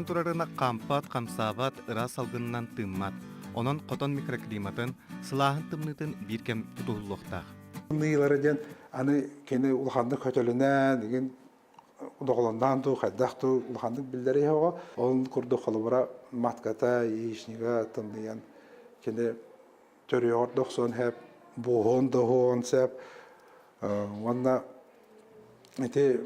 турар ынах хаампат, хамсаабат, ыраас салгынынан тыыммат. Онон хотон микроклиматын, сылааһын тымныытын биир кэм тутуһуллуохтаах. Тымныылара диэн аны кини улаханнык хөтөлүнэн, игин доҕолонноон дуу, хайдах дуу улаханнык биллэр иһэ Ол курдук холобура матката, яичнига тымныйан кини төрүөҕэр да охсуон сөп, буоһуон да уһуон сөп. Уонна ити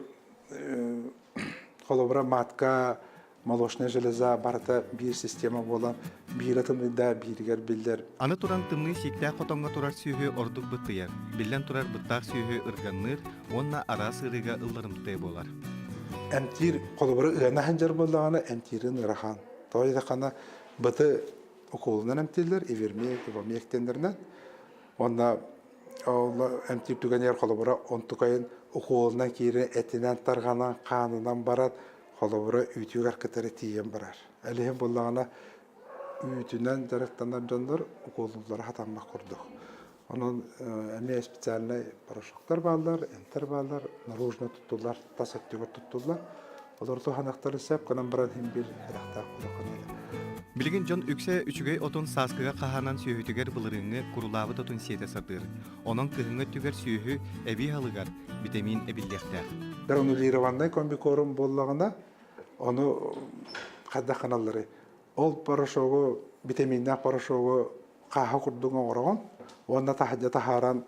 холобура матка, молочная железа барыта биир система буолан биирэ тымныйда бииригэр биллэр. Аны туран тымныы сииктээх хотоҥҥо турар сүөһү ордук быттыйар. Биллэн турар быттаах сүөһү ырганныыр уонна араас ыарыыга ылларымтыа буолар. Эмтиир холобура ыана сылдьар буоллаҕына эмтиирин ыарахан. Тоҕо диэтэххинэ быты укуолунан эмтииллэр, ивермек, ивамек диэннэринэн. Уонна ол эмтиир түгэнигэр холобура онтукайын укуолунан киирэн этинэн тарҕанан, хаанынан баран холобура үүтүгэр кытары тиийэн барар. Элиһин буллаҕына үүтүнэн дьарыктанар дьоннор укуолууллара хатаммат курдук. Онон эмиэ специальнай порошоктар бааллар, эмтэр бааллар, наружно туттуллар, тас өттүгэр туттуллар. Олор туһаныахтарын сөп гынан баран иһин биир сэрэхтээх улахан Билигин дьон үксэ үчүгэй отун сааскыга хаһаанан сүөһүтүгэр былырыыҥҥы курулаабыт отун сиэтэ сатыыр. Онон кыһыҥҥы өттүгэр сүөһү эбии аһылыгар битэмиин эбиллиэхтээх. Гранулированнай комбикорм буоллаҕына, ону хайдах гыналларый? Ол порошогу, битэмииннээх порошогу хааһы курдук оҥороҕун уонна таһырдьа таһааран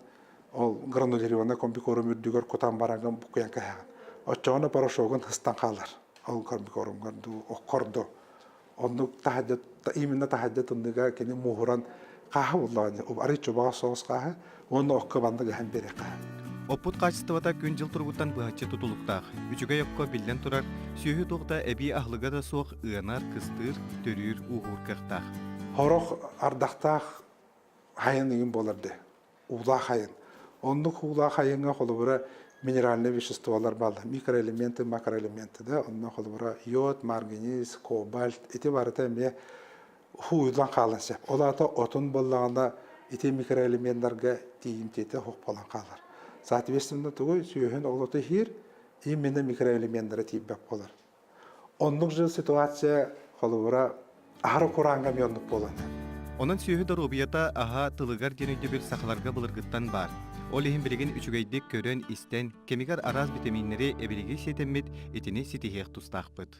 ол гранулированнай комбикорм үрдүгэр кутан бараҥҥын буккуйан кэһэҕин. Оччоҕуна порошогун ыстан хаалар. Ол комбикормҥар дуу, оккор дуу. Оннук таһырдьа именно таһырдьа тымныыга кини мууһуран хааһы буллаҕын арый чубаҕас соҕус хааһы уонна окко баннык ыһан биэриэххэ. Оппут хаачыстыбата күн-дьыл туругуттан быһаччы тутулуктаах. Үчүгэй окко биллэн турар, сүөһү туох да эбии аһылыга да суох ыанар, кыстыыр, төрүүр, ууһуур кыахтаах. Хорох ардахтаах хайын ыйын буолар дии. Уулаах айын. Оннук уулаах айыҥҥа холобура минеральнай веществолар бааллар. Микроэлементы, макроэлементы да. Онно холобура йод, марганец, кобальт ити барыта эмиэ хууйуллан хаалан сөп. Ол аата отун буоллаҕына ити микроэлеменнарга тиийимтиэтэ суох буолан хаалар. Соответственно, тугу сүөһүн олото иһиир, именно микроэлеменнара тиийбэт буолар. Оннук же ситуация холобура аһара курааҥҥа эмиэ оннук буолан. Онон сүөһү доруобуйата аһа тылыгар диэн өйдөбүл сахаларга былыргыттан баар. Ол иһин билигин үчүгэйдик көрөн-истэн, кэмигэр араас битэмииннэри эбилиги сиэтэммит итини ситиһиэх тустаахпыт.